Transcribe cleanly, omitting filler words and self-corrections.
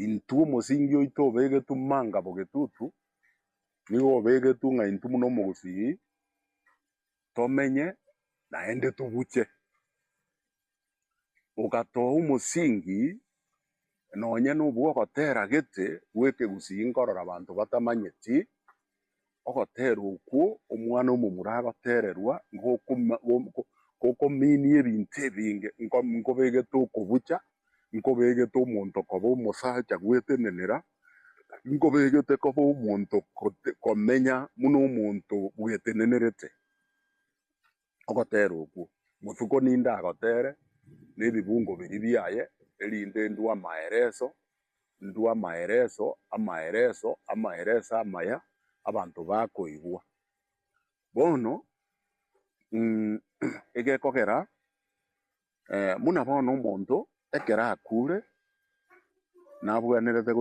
Intwe omosingi oito obegetwe manga bogetutu, nigo obegetwe ng'a intwe buna omogusii tomenye naende tobuche. Ogatoa omosingi nonye na obwogotera gete bw'ekegusii nkorora abanto batamanyeti, ogotera okwo omwana omomura agotererwa gokominia ebinto ebinge, nkobegete okobucha, nkobegete omonto koba omosacha gwetenenera, nkobegete koba omonto komenya buna omonto bwetenenerete. Ogotera okwo motuko ninde agotere na ebibungo biria biaye, erinde ndwe amaereso, ndwe amaereso, amaereso, amaereso amaya, abanto bakoigwa. Bono egekogera buna bono omonto ekero akure nabwenerete.